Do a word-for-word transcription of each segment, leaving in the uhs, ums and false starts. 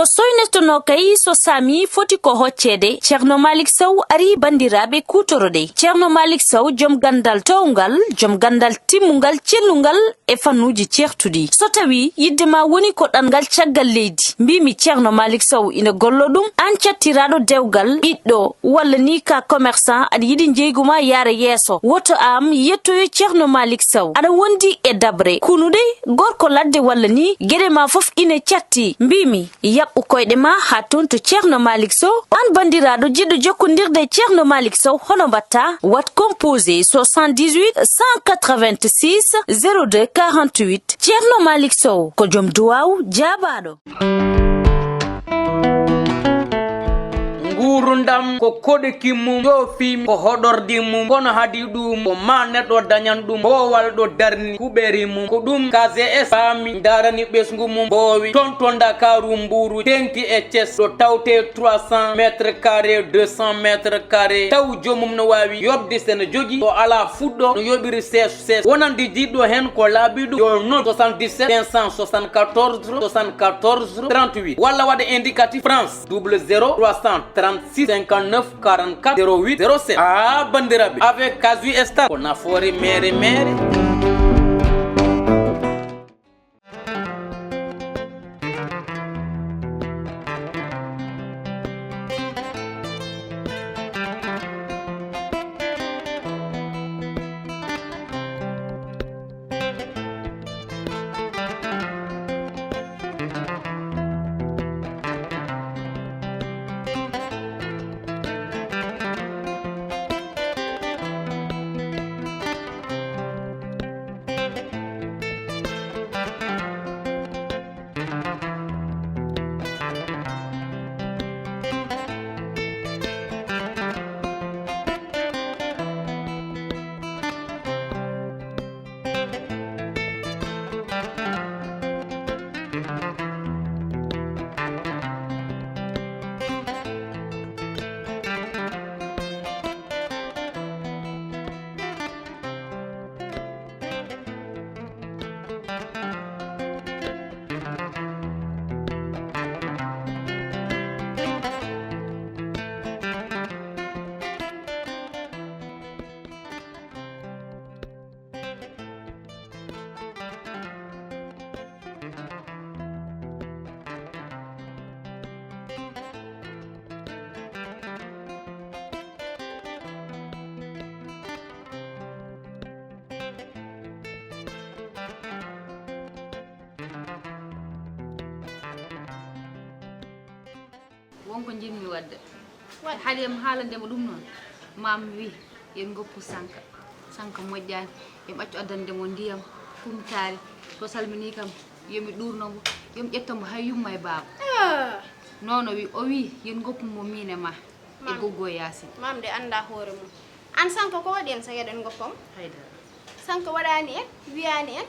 Ko soynetonoo kay so saami foti ko hocceede, Ceerno Maalik Sow arii, banndiraaɓe, kuutoroɗe. Ceerno Maalik Sow, jom ganndal toowngal, jom ganndal timmungal, cellungal e fannuuji ceertuɗi. So tawii yiɗde ma woni ko ɗanngal caggal leydi, mbiimi Ceerno Maalik Sow ina golloo ɗum, aan cattiraaɗo dewgal, ɓiɗɗo, walla ni ka commerçant, aɗa yiɗi njeeygu ma yaara yeeso, woto aan yettoyo Ceerno Maalik Sow. Aɗa wondi e daɓre, kunuɗe, gorko ladde walla ni, geɗe ma fof ina catti. Mbiimi, yaɓɓu koyɗe ma haa toon to Ceerno Maalik Sow. Aan banndiraaɗo jiɗɗo jokkondirde e Ceerno Maalik Sow, hono mbaɗtaa? Waɗ composé soixante-dix-huit cent quatre-vingt-six zéro deux quarante-huit. Ceerno Maalik Sow ko jom duwaaw jaabaaɗo. Nguurndam ko koɗki mum, joofi mum, ko hoɗordi mum, kono hadi ɗum ko ma neɗɗo dañan ɗum boowal ɗo darni kuɓeri mum. Ko ɗum K G S faami, ndarani ɓesngu mum, mboowi toon to Ndakaaru Mbuuru, teŋti e Thiès, ɗo tawte trois cents mètres carrés, deux cents mètres carrés, taw joomum no waawi yoɓde, so no jogii, o alaa fuɗɗo, no yoɓiri sees sees. Wonande jiɗɗo heen ko laaɓi ɗum, yo noddu soixante-dix-sept cinq cent soixante-quatorze soixante-quatorze trente-huit walla waɗa indicatif France double zéro trois cent trente-six cinquante-neuf quarante-quatre zéro huit zéro sept. Ah, banndiraaɓe, avec Casu Star ko nafoore meere meere. Won ko njiɗmi waɗde. Waɗ. Haɗi em haalande mo ɗum noon. Maam wi, yo en ngoppu Sanka. Sanka moƴƴaani. Yo mi accu addande mo ndiyam, kumtaari. So salminii kam, yo mi ɗuurno mo. Yo mi ƴetto mo hay yumma e baaba. Ah. Noon o wi, o wi, yo en ngoppu mo miin e ma. E Maam. Goggo Yaasin. Maam de anndaa hoore mum. Aan Sanka ko waɗi en so eɗen ngoppa mo? Haydara. Sanka waɗaani en, wiyaani en,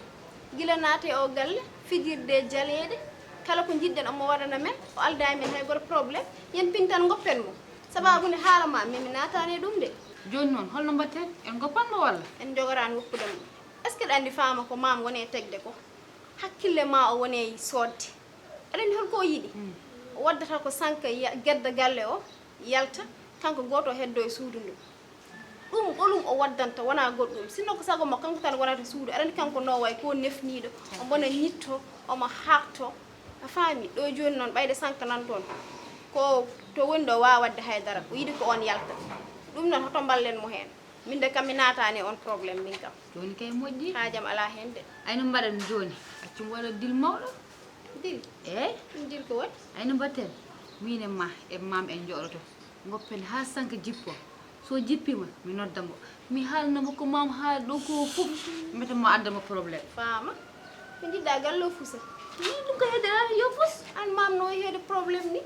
gila naate o galle, fijirde e jaleeɗe, kala ko njiɗ-ɗen omo waɗana men, o aldaa e men hay gooto problème, yen pin tan ngoppen mo. Sabaabu nde haala ma, min mi naataani e ɗum de. Jooni noon, hol no mbaɗten? En ngoppan mo walla? En njogoraani woppude mo. Est-ce que ɗa anndi Faama ko maam woni e tegde ko? Hakkille ma o woni e soodde. Aɗa anndi hol ko o yiɗi? O waddata ko Sanka ya-, gedda galle o, yalta, kanko gooto o heddoo e suudu ndu. Ɗum ɓolum o waddanta, wonaa goɗɗum. Sinno ko sago mo, kanko tan wonata suudu. Aɗa anndi kanko no wayi ko nefniiɗo, omo bona ñitto, omo haaɗto. A faami? Ɗo jooni noon, ɓayde Sanka nan toon, ko to woni ɗo waawaa waɗde hay dara. O yiɗi ko oon yalta. Ɗum noon, hoto mballen mo heen. Min de kam mi naataani e oon problème min kam. Jooni kay moƴƴi. Haajam alaa heen de. Ay no mbaɗan jooni? Accum waɗa dil mawɗo. Dil? Eey. Ɗum dil ko waɗi? Ay no mbaɗten? Miin e ma e maam en njooɗoto. Ngoppen haa Sanka jippo. So jippiima, mi nodda mo. Mi haalna mo ko maam haali ɗo ko fof. Mbete mo adda mo problème. Faama. Ko njiɗɗa galle o fusa? Min ɗum ko hedde yo fus. Aan maam no wayi heede problème ni.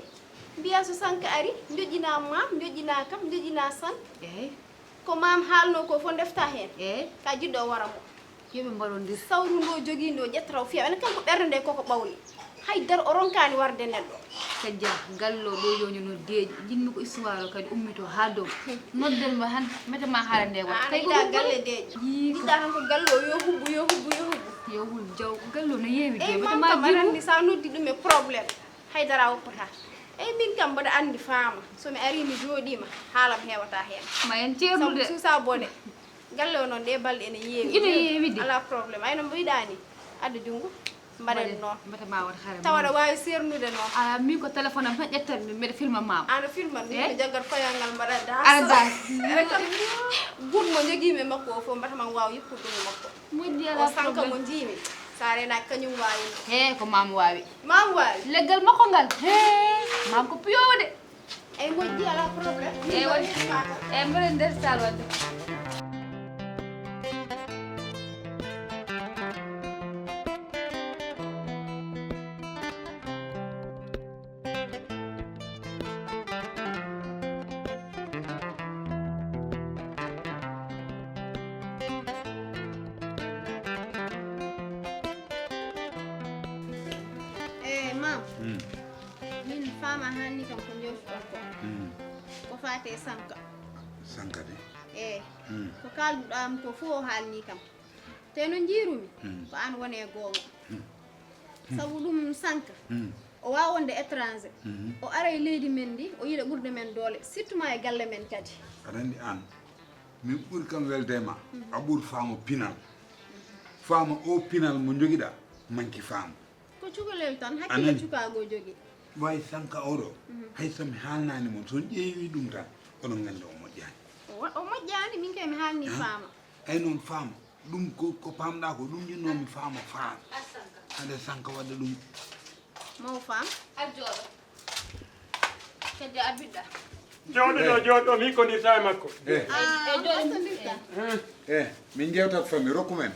Mbiyaa so Sanka ari, njoƴƴinaa maam, njoƴƴinaa kam, njoƴƴinaa Sanka. Eey. Ko maam haalnoo ko fof ndeftaa heen. Eey. Ka jiɗɗo o wara mo. Yo ɓe mbaɗondir. Sawru ndu o jogii ndu o ƴetta taw fiya. Ene kanko ɓernde nde koko ɓawli. Hay dara o ronkaani warde neɗɗo. Kajja, gallo ɗo yoni no deeƴi. Jiɗmi ko histoire o kadi ummitoo haa dow. Nodden mo han, mete ma haala nde waɗa. Aan a yiɗaa galle deeƴo. Yii ko. Njiɗɗaa tan ko gallo o yo hubbu, yo hubbu, yo hubbu. Yo hul jaw, gallo no yeewi de. Eey, mete maam ma kam aɗa jiɗu. Anndi so a noddi ɗum e problème. Haydara woppataa. Eyi, min kam mboɗa anndi Faama. So mi arii mi jooɗiima, haala am heewataa heen. Ma en ceernude. Sabu suusa bone. Galle o noon, ɗee balɗe ene yeewi. Ina yeewi de. Alaa problème. Ay no mbiɗaa ni. Adda junngo. Mbaɗen noon. Mbata ma waɗ hare. Tawa aɗa waawi seernude noon. Alaa, min ko téléphone am tan ƴettan mi, mbeɗa filma ma. Aɗa filma mi, eh? Mi jaggat koyal ngal mbaɗa daas. Aɗa daas. Ene kam, buuɗ mo njogiimi e makko o fof, mbata ma waaw yippude ɗum e makko. Moƴƴi, alaa problème. O sanka mo njiimi. Sa reenaaki kañum waawi. He, ko maam waawi. Maam waawi? Leggal makko ngal. He, maam ko piyoowo de. Eyi, moƴƴi, alaa problème. Eyi, waɗi. Eyi, mboɗo nder salle waɗde. Eh, maam. Hmm. Min Faama haalni kam ko njewtuɗon ko. Hmm. Ko faati e Sanka. Sanka de? Eh. Hmm. Ko kaalduɗaa am ko fof o haalni kam. Te no njiirumi, hmm, ko aan woni e goonga. Hmm. Sabu ɗum Sanka, hmm, o waawa wonde étranger. Hmm. O ara e leydi men ndi, o yiɗa ɓurde men doole, surtout ma e galle men kadi. Aɗa anndi aan, min ɓuri kam welde e ma, hmm, a ɓuri Faama pinal. Faama o pinal mo njogiɗaa, manki Faama. Ko cukalel tan, hakkille cukaagu o jogii. Way Sanka oɗo, mhm, hay so mi haalnaani mo, so on ƴeewi ɗum tan, onon nganndi o moƴƴaani. O wa-, o moƴƴaani, min kay mi haalni, ah, Faama. Ay noon Faama, ɗum ko, ko paamɗaa ko, ɗum jinnoo mi Faama faal. Hade Sanka waɗa ɗum. Maw Faam. Ar jooɗo. Kedde ar biɗɗa. Jooɗo ɗo, eh, jooɗo, mi hikkondirta e makko. Eh. Ah, eh, jooɗo. Hikkondirta. Eh. Eh, min njeewtat famille, rokku men.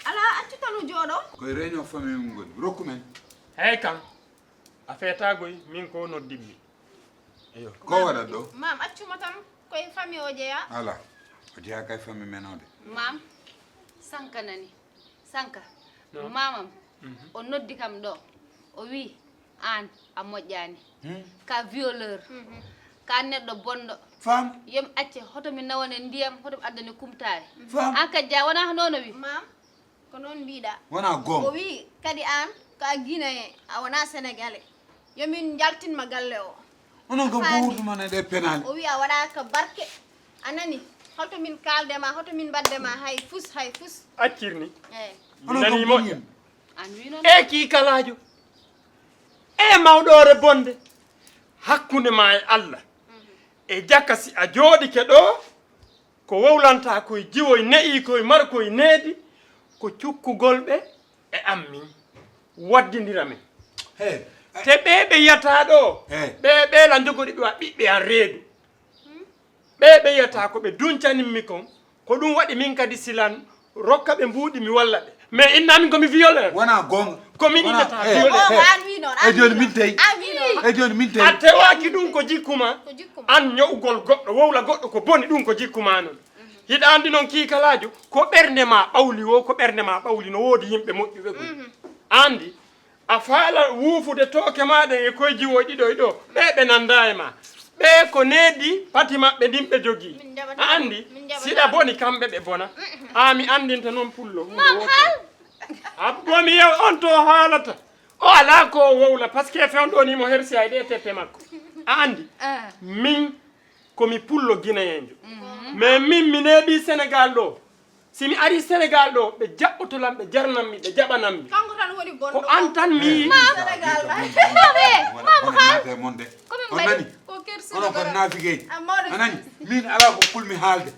Alaa, accu tan o jooɗo. Koye réunion famille mum ngoni. Rokku men. Hey kam, a feetaagoy, min ko noddimmi. Eyo. Ko waɗat ɗo? Maam, accu mo tan, koye famille o jeyaa. Alaa, o jeyaa kay famille men o de. Maam, Sanka nani. Sanka, no? Maamam, mhm, o noddi kam ɗo. O wi, aan a moƴƴaani. Hmm. Ka violeur. Mhm. Ka neɗɗo bonɗo. Faam. Yo mi acce, hoto mi nawane ndiyam, hoto mi addane kumtaare. Faam. Aan kadi jaa, wonaa ko noon o wi? Maam. Ko noon mbiɗa. Wona goonga. O wi kadi aan ko a Guinéen, a wona Sénégalais. Yo min njaltinma galle o. Onon kam ko wurdu mon e ɗe penaale. O wi a waɗaaka barke. A nani? Holto min kaalde ma, hoto min mbaɗde ma hay fus, hay fus. Accirni. Eyi. Onon kam nani moƴƴa. An wi noon. E kii kalaajo. E mawɗoore bonde. Hakkunde ma e Allah. Mhm. E jaka si a jooɗike ɗo, ko wowlanta koye jiwoy ne'i koye markoy needi, ko cukkugol ɓe e am min, waddindira min. He, te ɓe ɓe yiyata ɗo, he, ɓe ɓe la njogori ɓe wa ɓiɓɓe an reedu. Ɓe ɓe yiyata ko ɓe duncanimmi kon, ko ɗum waɗi min kadi silan rokka ɓe mbuuɗi mi walla ɓe. Mais inna min ko mi violeur. Wona goonga. Ko min innata violeur. He, he. An wi noon, an wi noon. E jooni min tawi. An wi noon. E jooni min tawi. A tewaaki ɗum ko jikku ma. Ko jikku ma. An ño'ugol goɗɗo, wowla goɗɗo ko boni ɗum ko jikku ma noon. Mhm. Hiɗa anndi noon kiikalaajo, ko ɓernde ma ɓawli wo, ko ɓernde ma ɓawli no woodi yimɓe moƴƴuɓe gom. Mhm. Anndi, a faala wuufude tooke ma ɗen e koye jiwoy ɗiɗo e ɗo, ɓe ɓe nannda e ma. Ɓe ko needi pati maɓɓe ndin ɓe jogii. Min njaɓataa. A anndi, min njaɓataa. Siɗa boni kamɓe ɓe bona. Mm-mm. Haa mi anndinta noon pullo huunde wootere. Mam haal. Abbo mi yew on to haalata. O alaa ko o wowla, parce que fewndo ni mo hersi ay ɗe tette makko. A anndi? Ah. Min ko mi pullo Guinéenjo. Mhm. Mais min mi neeɓi Sénégal ɗo. Si mi arii Sénégal ɗo, ɓe jaɓɓoto lan, ɓe jarnan mi, ɓe jaɓanan mi. Kanko tan woni bonɗo. Ko an tan mi yiɗi. Mam. Sénégal. Mam, eh, mam haal. Ko min mbaɗi? On nani? Ko kersi. Onon ko naafigey. A mawɗo. A nani? Min alaa ko kulmi haalde.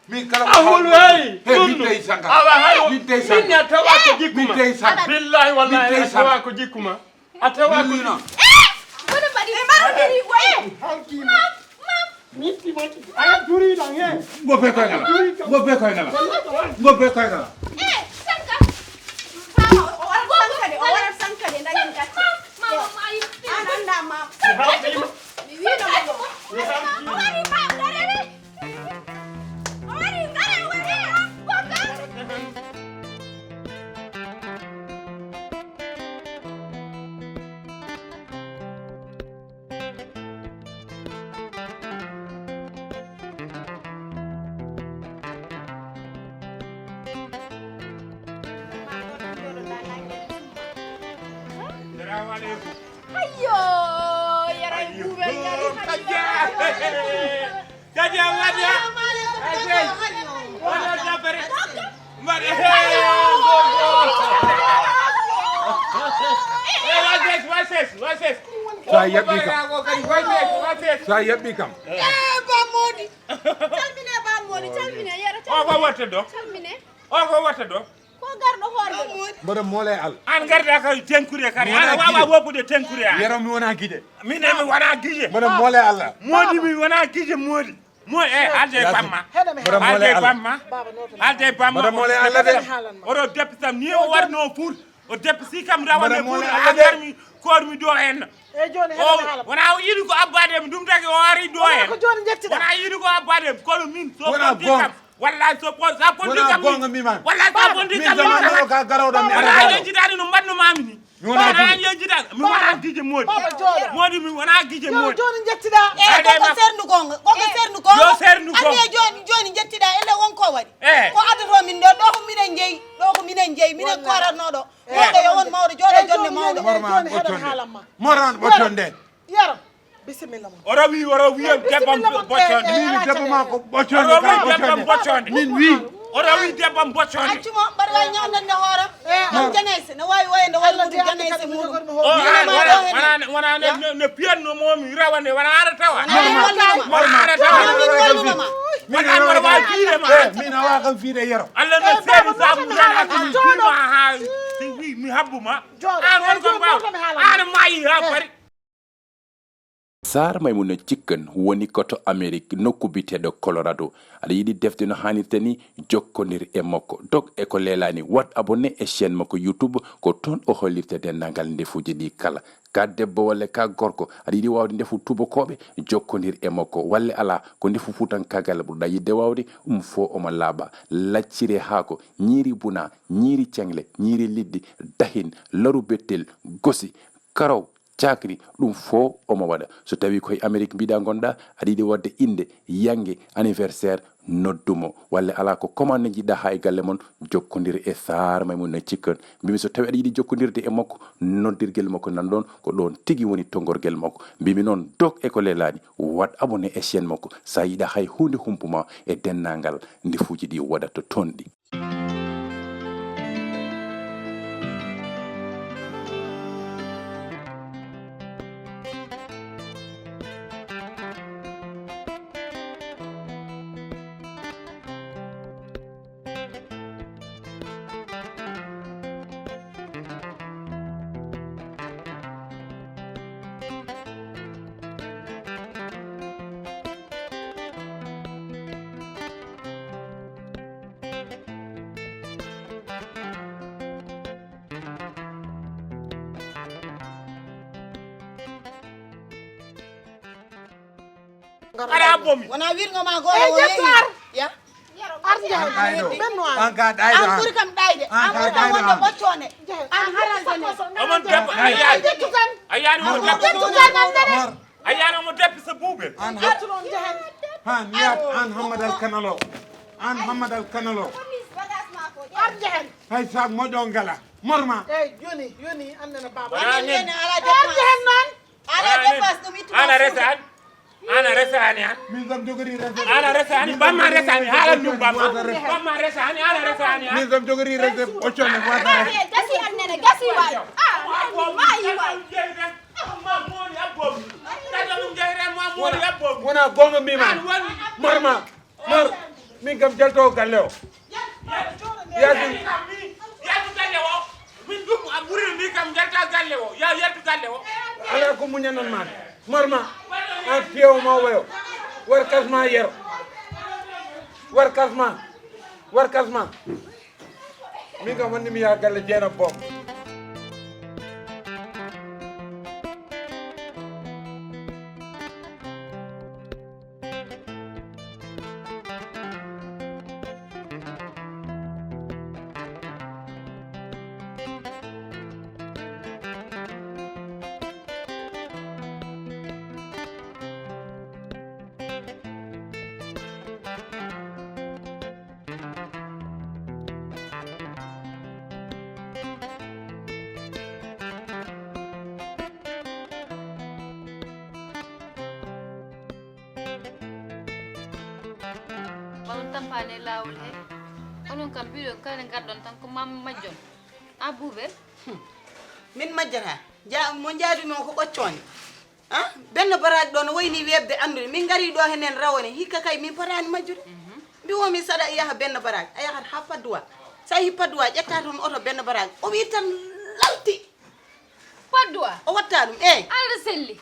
Min kala ko haalmi. Hey, min tawi Sanka. Awa hayo. Min tawi Sanka. Min a tawa ko jikku ma. Min tawi Sanka. Billahi wallahi a tawa ko jikku ma. A tawa ko. Min. Eh! Kono mbaɗi. Ɓe mbaɗodiri ko e. Halkii ma. Mam, mam. Mitti moƴƴi. Aya duriɗo he. Ngo be koy ngala. Ngo be koy ngala. Ngo be koy ngala. Eh, Sanka. Faama, o warat Sanka de, o warat Sanka de, dañen gacce. Mam, mam, mam, ayi. An annda mam. Sanka. Mi wiino mo. Mi halkii. O wari mam, darere. Salaamu aleykum. Ayyo, yaray buubel ngari. Kadi a waɗa. Wala dabare. Mbaɗe. Hey, go, go. Hey, what's this? What's this? What's this? So a yaɓɓi kam. What's this? What's this? So a yaɓɓi kam. Eh, Bamodi. Calmine Bamodi, calmine, yero. O ko watta ɗo? Calmine. O ko watta ɗo? Ko garɗo hoore. Mboɗo moole Allah. An garda ka tenkure kare. Ana wawa wopude tenkure. Yero mi wona gide. Min mi wona gide. Mboɗo moole Allah. Modi mi wona gide modi. Mo e alde bamma. Mboɗo moole Allah. Alde bamma. Alde bamma. Mboɗo moole Allah de. Oɗo deppi sam ni o warno pour. O deppi si kam rawane pour. Agar mi kormi do en. E joni heɗen haala. Wona o yiɗi ko abbade mi ɗum tagi o ari do en. Ko joni jettida. Wona yiɗi ko abbade mi kono min so wona gonga. Walla so ko sa ko wona gonga mi man. Walla sa ko ndi kam. Min zaman no ka garawɗo mi. Wona yejjitani no mbanno mami ni. Mi wona yejjitani. Mi wona gije modi. Modi mi wona gije modi. Joni jettida. E ko ko sernu gonga. Ko ko sernu gonga. Yo sernu gonga. Ande joni joni jettida ele won ko waɗi. Ko addoto min ɗo ɗo ko minen jeyi. Ɗo ko minen jeyi. Minen koratno ɗo. Mawɗo yo won mawɗo jooɗo jonde mawɗo. Joni heɗen haalan ma. Moran ɓoccon nde. Yero. Bisimilla ma. Oro wi oro wi debbam ɓoccon. Min debbo ma ko ɓoccon ka ɓoccon. Min wi. Oro wi debbam ɓoccon. Accu mo mbaɗa wawi ñawdande hoore. Ɗum janayse no wawi wayande hoore mum janayse muɗum. O an wona wona no piyanno momi rawane wona ara tawa. Wona ara tawa. Min walluma ma. Min walluma ma. Min awa kam fiide yero. Allah no seeɗi sabu tan hakkunde pima ha si wi mi habbuma. An won ko mbaw an mayi ha bari. Saar Maymuna Cikkan woni ko to Amerik, nokku biyeteeɗo Colorado. Aɗa yiɗi defde no haanirta ni? Jokkondir e makko. Dog e ko leelaani, waɗ abonné e chaîne makko YouTube, ko toon o hollirta denndaangal ndefuuji ɗi kala. Ka debbo walla ka gorko, aɗa yiɗi waawde ndefu tuubakooɓe? Jokkondir e makko. Walla alaa, ko ndefu fuutankaagal ɓurɗaa yiɗde waawde? Ɗum fof omo laaɓa. Lacciri e haako, ñiiri buna, ñiiri ceŋle, ñiiri liɗɗi, dahin, laru bettel, gosi, karaw, cakri, ɗum fof omo waɗa. So tawii ko e Amerik mbiɗa ngonɗaa, aɗa yiɗi waɗde innde, yannge, anniversaire, noddu mo. Walla alaa ko commande njiɗɗaa haa e galle mon, jokkondir e Saar Maymuna Cikkan. Mbimi so tawii aɗa yiɗi jokkondirde e makko, noddirgel makko nan ɗoon, ko ɗoon tigi woni tonngorgel makko. Mbimi noon, dog e ko leelaani, waɗ abonné e chaîne makko. So a yiɗaa hay huunde humpuma e denndaangal ndefuuji ɗi waɗata toon ɗi. Aɗa abbomi. Wona wirgo ma goro o yehi. Ya. Ar jahe. An kay ɗo. An ka ɗayɗo an. An ɓuri kam ɗayde. An ɓuri kam wonde ɓoccone. An harande ne. Omon debbo a yaani. A yaani mo debbo. A yaani mo deppi sa buuɓe. An ha. Han yat an Hammadal Kanalo. An Hammadal Kanalo. Ar jahen. Hay saag moƴƴo ngala. Morma. Ey joni joni annana baba. Ar jahen noon. Ala dépense ɗum ittu. Ana resa an. Ana resa ani an. Min kam jogori resa. Ana resa ani bamma resa ani hala ɗum bamma. Bamma resa ani ana resa ani an. Min kam jogori resa o chone wata. Gasi annene gasi way. Ah, mayi way. Amma moni abbo. Kada ɗum jeyre ma moni abbo. Wona gonga mima. Marma. Mar, min kam jalto galle o. Yaltu. Yaltu galle o. Min ɗum a ɓuri min kam jalta galle o. Ya yaltu galle o. Ala ko muñanan ma. Marma. An piyo ma wayo. War kasma yero. War kasma. War kasma. Min kam wonni mi yaha galle Jeynaba Boom. Tampaani e laawol he. Onon kam mbiɗon kala nde ngarɗon tan ko ma majjon. A Buubel? Hmm. Min majjata. Ja, mo njaadumi on ko ɓoccoonde. Ah, Benno Baraaj ɗo no wayni weeɓde anndude. Min ngari ɗo henen rawani. Hikka kay min potaani majjude. Mhm. Mbi o min saɗa yaha Benno Baraaj. A yahat haa Padois. So a yehi Padois, ƴetta toon oto Benno Baraaj. O wi tan lalti. Padois? O watta ɗum, eh. Alla selli.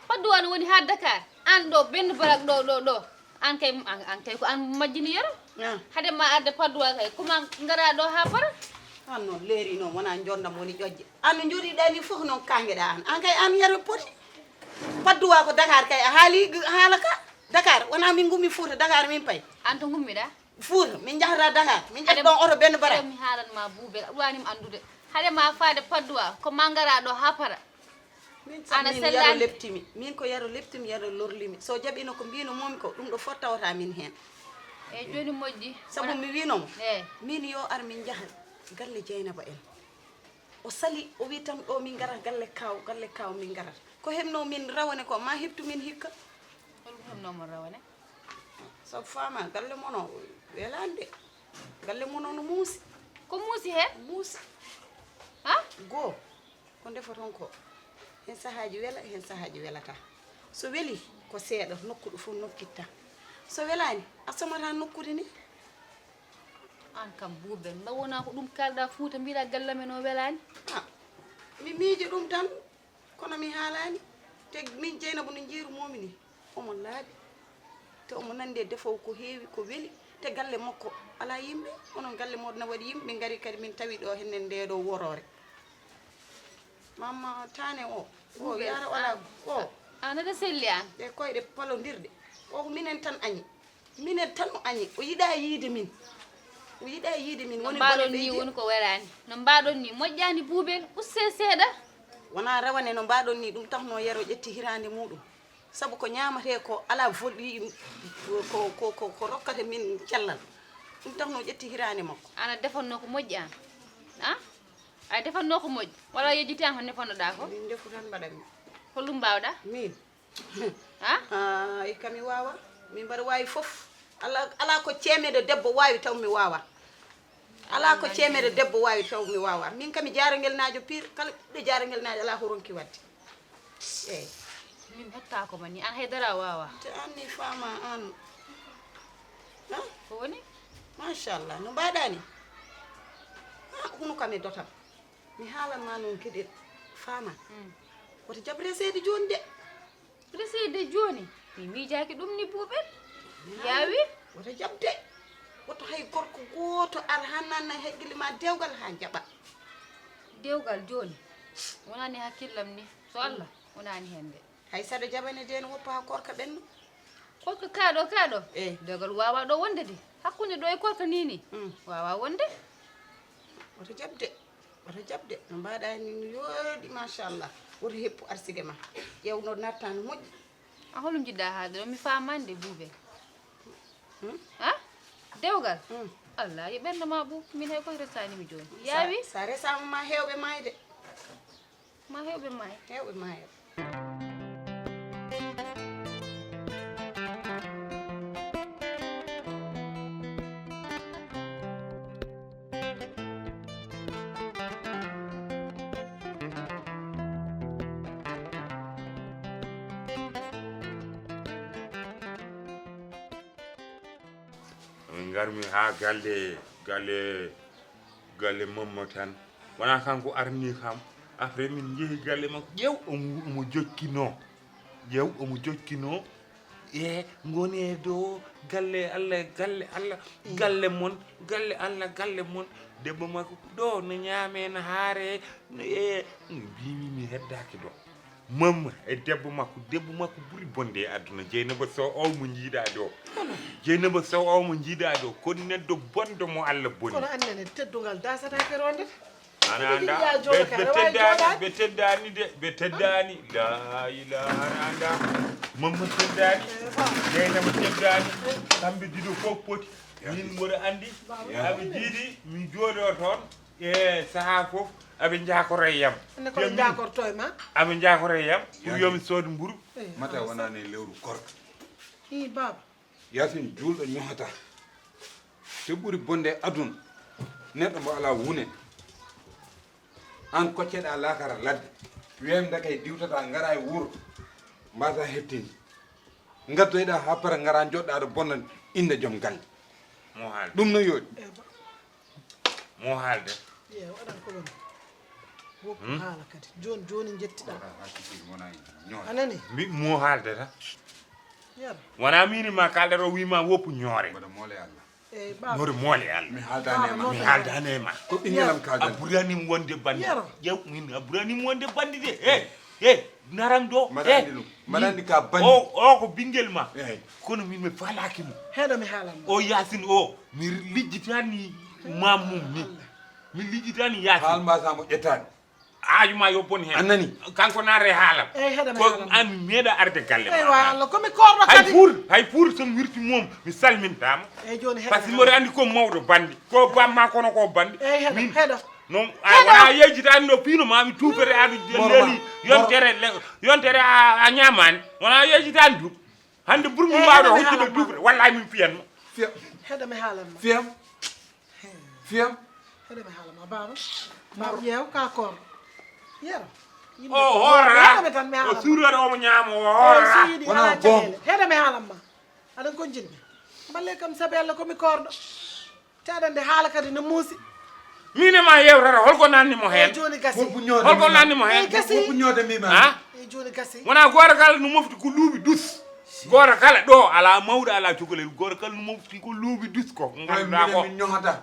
Padois no woni haa Dakar. Aan ɗo Benno Baraaj ɗo, ɗo, ɗo. Aan kay, aan, aan kay ko aan majjini yero. Ah. Hade ma arde Padois kay, ko ma ngara ɗo haa para. Aan noon leeri noon, wona njondam woni ƴoƴƴe. Aan no njooɗiɗaa ni fof noon kaangeɗaa aan. Aan kay aan yero poti. Padois ko Dakar kay, a haali g-, haala ka. Dakar, wona min ngummi Fuuta, Dakar min pay. Aan to ngummiɗaa? Fuuta, min njahata Dakar. Min ƴetta ɗon oto Benno Baraaj. Mi haalan ma Buubel, a ɗuwaani mi anndude. Hade ma faade Padois, ko ma ngara ɗo haa para. Min sa-, ana min yaro sellani. Leptimi. Min ko yaro leptimi, yaro lorlimi. So jaɓino ko mbino momi ko, ɗum ɗo fof tawata min heen. Eyi, jooni moƴƴi. Sabu mi wino mo, eyi, min yo ar min njaha galle Jeynaba en. O sali, o wi tan ɗo min ngara galle kaw, galle kaw min ngara. Ko hebno min rawane ko, ma heptu min hikka. Holko hebno mon rawane? Sabu faama, galle mon o welande. Galle mon o no muusi. Ko muusi he? Muusi. Ha? Goo. Ko ndefoton ko, heen sahaaji wela, heen sahaaji welata. So weli, ko seeɗa, nokku ɗo fof nokkitta. So welaani, a somata nokkude ni. Aan kam Buubel, mba wona ko ɗum kaalɗa Fuuta, mbiɗa galle men o welaani? Ah, mi miijo ɗum tan, kono mi haalaani. Te min Jeynabu no njiiru momi ni. Omo laaɓi, te omo nanndi e defoowo ko heewi, ko weli, te galle makko alaa yimɓe. Onon galle mooɗon na waɗi yimɓe, min ngari kadi min tawi ɗo henen nde ɗo woroore. Mamma Taane o, o Buubel, yara wala an, o. An aɗa selli an. Ɗe koyɗe palondirɗe. O ko minen tan añi. Minen tan o añi. O yiɗa yiide min. O yiɗa yiide min. No woni mbaɗon bone ni leydi. Woni ko welaani. No mbaɗon ni moƴƴaani Buubel, usse seeɗa. Wona rawane no mbaɗon ni, ɗum taxno yero ƴetti hiraande muɗum. Sabu ko ñaamatee ko alaa volɗi, ko, ko, ko, ko rokkata min cellal. Ɗum taxno ƴetti hiraande makko. Ana defanno ko moƴƴi an? A? A defanno ko moƴƴi? Wala yejjiti an ko ndefannoɗaa ko? Min ndefu tan mbaɗa mi. Holɗum mbaawɗa? Min? A? Ay, kami waawa. Min mbaɗa waawi fof. Ala, ala ko ceemeɗo debbo waawi taw mi waawa. Alaa ko ceemeɗo debbo waawi taw mi waawa. Min kam mi jaarangel naajo pire, kala ɓiɗɗo jaarangel naajo alaa ko ronki waɗde. Eey. Min hettaako ma ni, an haydara a waawa. Te an ni faama an. Ha? Ko woni? Machallah, no mbaɗa ni? Ha, hunu kam e dotam. Mi haalan ma noon keɗel faama. Hmm. Woto jaɓ reseede jooni de. Resede jooni, mi miijaaki ɗum ni Buubel. Yaawi? Wota jaɓde. Woto hay gorko gooto ar haa nanna heggili ma dewgal haa jaɓa. Dewgal jooni, wonaani hakkillam ni. So Allah, wonaani heen de. Hay saɗa jaɓane de no woppa haa korka ɓenno. Korka kaaɗo, kaaɗo? Eh. Dewgal waawa ɗo wonde de. Hakkunde ɗo e korka ni ni. Mm. Waawa wonde. Wota jaɓde. Wota jaɓde no mbaɗa ni, no yooɗi, machallah. Woto heppu arsige ma. Ƴeew no natta no moƴƴi. A holo njiɗɗa haalde ɗo? Mi faamaani de, Buubel. Hmm? Ha? Dewgal? Hmm. Allah, yo ɓernde ma ɓuuɓ. Min hay koye resaani mi jooni. Yaawi? Sa, sa resaama ma heewɓe maayde. Ma heewɓe maay. Heewɓe maayde. Min ngarmi haa galle, galle, galle Mamma tan. Wona kanko arni kam. Après min njehi galle makko. Ƴeew omo, omo jokkinoo. Ƴeew omo jokkinoo. E ngoni e dow galle Allah, galle Allah, galle mon, galle Allah, galle mon. Debbo makko ɗo no ñaame, no haare, no, e mbimi mi heddaaki ɗo. Mamma e debbo makko, debbo makko ɓuri bonde e aduna. Jeynaba Sow o mo njiiɗa ɗo. Jeynaba Sow o mo njiiɗa ɗo, ko neɗɗo bonɗo mo Allah boni. Kono annene teddungal dasata ke ronde. Ana anda, ɓe, ɓe teddani, ɓe teddani de, ɓe teddani. La ilaha, ana anda. Mamma teddani, Jeynaba teddani. Kamɓe ɗiɗo fof poti. Min mboɗo andi, aɓe jiidi, mi jooɗo toon. E sahaa fof, aɓe njaakoro e yam. Nde ko ɓe njaakorto e ma? Aɓe njaakoro e yam, pour yo mi sood mburu. Eh, mata wonani e lewru korka. I baaba. Yaasin juulɗo ñohata. Ko ɓuri bonde e aduna, neɗɗo mo alaa wune. Aan kocceɗaa laakara ladde, weemde kay diwtata, ngara e wuro, mbaasa hettinde. Ngaddoyɗaa haa para, ngara njoɗɗaa ɗo bonnande innde joom galle. Mo haalde. Ɗum no yooɗi. Mo haalde. Ye, waɗan ko woni. Woppu haala kadi. Jooni, jooni njettiɗaa. A nani? Mbi mo haalde tan. Yara. Wonaa miin ma kaalɗe ɗo wii ma woppu ñoore. Mboɗo moole Allah. Eyi, baaba. Mboɗo moole Allah. Mi haaldaani e ma. Mi haaldaani e ma. Ko ɓinngel am kaaldan. A ɓurani mi wonde banndi. Yara. Ƴeew, min a ɓurani mi wonde banndi de. Hey, hey, naram ɗo. Mbaɗa anndi ɗum. Mbaɗa anndi ka banndi. O, o ko ɓinngel ma. Eyi. Kono min mi faalaaki mo. Heɗo mi haalan ma. O Yaasin o, mi lijjitaani maam mum ni. Mi lijjitaani Yaasin. Haal mbaasa mo ƴettaani. Aaju ma yo bon heen. A nani? Kanko naata e haalam. Eyi, heɗo mi haalan ma. Ko an mi meeɗa arde galle ma. Eyi, wa Allah, ko mi koorɗo kadi. Hay pour, hay pour so mi wirti mum, mi salmintaama. Eyi, jooni heɗo mi haalan ma. Parce que mboɗo anndi ko mawɗo banndi. Ko bamma kono ko banndi. Eyi, heɗo, heɗo. Non, a wona yejjitaani ɗo piino ma mi tuufere aɗa leli yontere, yontere a, a ñaamaani. Wona yejjitaani ɗum. Hannde ɓurmi waawde hoccude duuɓre, wallaahi min fiyan ma. Fiyam. Heɗo mi haalan ma. Fiyam. Fiyam. Heɗo mi haalan ma, baaba. Baaba, ƴeew ka koorɗo. Yero. O hoora. Heɗo mi tan mi haalan ma. O suurere omo ñaama, o hoora. So yiɗi alaa caɗeele. Heɗo mi haalan ma. Aɗa ko jinmi. Mballe kam sabi Allah ko mi koorɗo. Te aɗa anndi haala kadi no muusi. Miin e ma yewtata, holko nanni mo heen? Eyi, jooni gasi. Holko nanni mo heen? Eyi, gasi. Woppu ñoode mi ma. Ha? Eyi, jooni gasi. Wona gooto kala no mofti ko luuɓi dus. Gooto kala ɗo, alaa mawɗo, alaa cukalel. Gooto kala no mofti ko luuɓi dus ko. Ngannduɗaa ko. Min ñohata.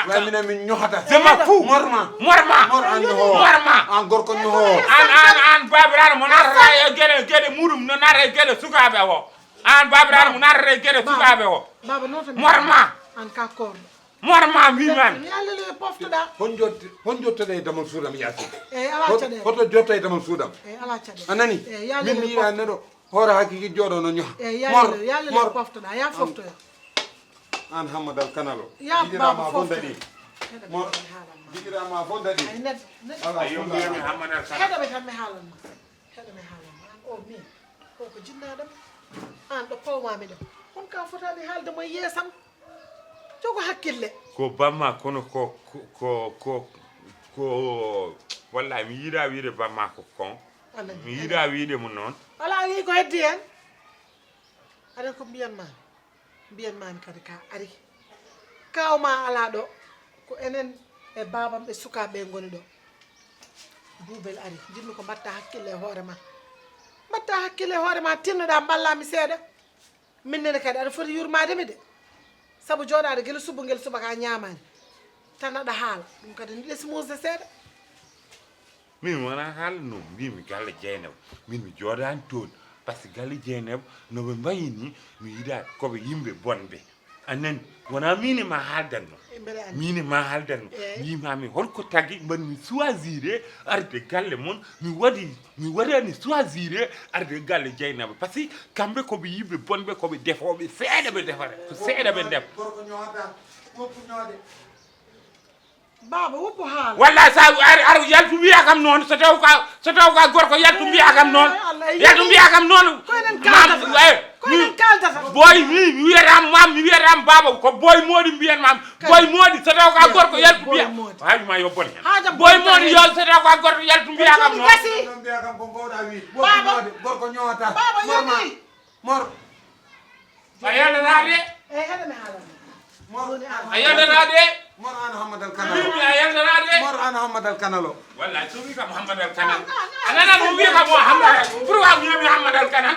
Way minen min ñohata. C'est ma fou. Morma. Morma. Mor an ñoho. Morma. An gorko ñoho. An, an, an baabiraaɗo mo naatata e geɗe, geɗe muɗum, no naata e geɗe sukaaɓe o. An baabiraaɗo mo naatata e geɗe sukaaɓe o. Baaba, noto mi. Morma. An ka koorɗo. Morma, mbiimi. Yalla le poftoɗaa. Hon jot-, hon jottoɗe e damal suudam, Yaasin? Eyi, alaa caɗeele. Hoto jotto e damal suudam? Eyi, alaa caɗeele. A nani? Eyi, yalla le poftoɗaa. Min mi yiɗaa neɗɗo hoore hakki jooɗo no ñoha. Eyi, yalla le, yalla le poftoɗaa, ya foftoya. An Hammadal Kanalo. Ya baaba, foftoya. Mor, jiɗiraama fof daɗi. Ay, net, net. Ayo, mbiyami Hammadal Kanalo. Heɗo mi tan mi haalan ma. Heɗo mi haalan ma. An o min. Ko, ko jinnaaɗo mi. An ɗo pawmaami ɗo. On ka fotaani haalde mo yeesam. Jogo hakkille. Ko bamma kono ko, ko, ko, ko, ko, wallahi mi yiɗaa wiide bamma ko kon. Amen. Mi yiɗaa wiide mo noon. Alaa, a yii ko heddi heen? Aɗa ko mbiyan ma. Mbiyan ma mi kadi ka ari. Kaaw ma alaa ɗo. Ko enen e baabam e sukaaɓe ngoni ɗo. Buubel ari. Njiɗmi ko mbaɗta hakkille e hoore ma. Mbaɗta hakkille e hoore ma, tinnoɗaa mballaa mi seeɗa. Min nene kadi aɗa foti yurmaade mi de. Sabu jooɗaade gila suba ngel subaka a ñaamaani. Tan aɗa haala. Ɗum kadi ne ɗesi muusde seeɗa. Min wonaa haala no mbimi galle Jeynaba. Min mi jooɗaani toon. Par ce que galle Jeynaba no ɓe mbayi ni, mi yiɗaa ko ɓe yimɓe bonɓe. A nani? Wonaa miin e ma haaldanno. E mbeɗa anndi. Miin e ma haaldanno. Eey. Mbiymaami holko tagi mbaɗmi choisir arde galle mon, mi waɗi, mi waɗani choisir arde galle Jeynaba. Par ce que kamɓe ko ɓe yimɓe bonɓe, ko ɓe defooɓe, seeɗa ɓe defata, ko seeɗa ɓe ndefa. Gorko ñoota, woppu ñoode. Baaba, woppu haala. Walla sa ar, ar yaltu mbiya kam noon, so taw ka, so taw ka gorko yaltu mbiya kam noon. Eh, Allah, yaltu mbiya kam noon. Ko enen kaldata. Mam, eh, ko enen kaldata. Boy mi, mi wiyata mam, mi wiyata baaba, ko boy moodi mbiyan mam. Boy moodi, so taw ka gorko yaltu mbiya. Hay ma yo bon hen. Boy moodi yo, so taw ka gorko yaltu mbiya kam noon. Gasi. Mbiya kam ko mbawɗa wiide. Baaba. Gorko ñoota. Baaba, yoni. Mor. A yaltata de. Eyi, heɗo mi haalan ma. Mor. Jooni an. A yaltata de. Mor an Hammadal Kanalo. Mimi a yaltata de. Mor an Hammadal Kanalo. Walla so wi kam Hammadal Kanal. A nanat mo wi kam o Hammadal. Pourquoi wiyami Hammadal Kanal?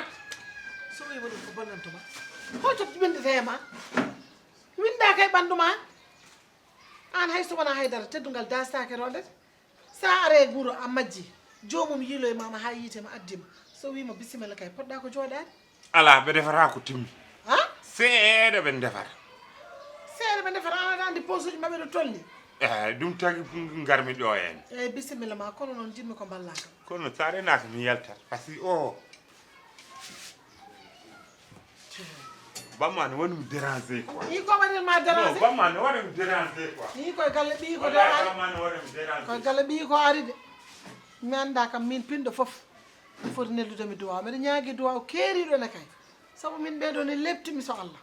So wi woni ko bonnanto ma. Holto windete e ma? Winda kay ɓanndu ma. An hay so wona haydara, teddungal dastaake rondete. Sa are e guro a majji, joomum yiiloy ma haa yiite ma addi ma. So wiima bisimilla kay, poɗɗa ko jooɗaade. Alaa, ɓe ndefata ko timmi. Ha? Seeɗa ɓe ndefata. Seeɗa ɓe ndefata, an aɗa anndi posuuji maɓɓe ɗo tolni. Eh, ɗum tagi ngarmi ɗo en. Eyi, bisimilla ma, kono noon njiɗmi ko mballaa kam. Kono sa renaaka mi yaltat, parce que o Bamma ne woni mi déranger quoi. Ni ko waɗi ma déranger? Non, bamma ne woni mi déranger quoi. Ni koye galle ɓiyi ko ari. Bamma ne woni mi déranger. Koye galle ɓiyi ko ari de. Mi annda kam min pinɗo fof. Mi foti neldude mi duwaw. Mbeɗa ñaagi duwaw keeriɗo ne kay. Sabu min ɓeɗo ne leptimi so Allah.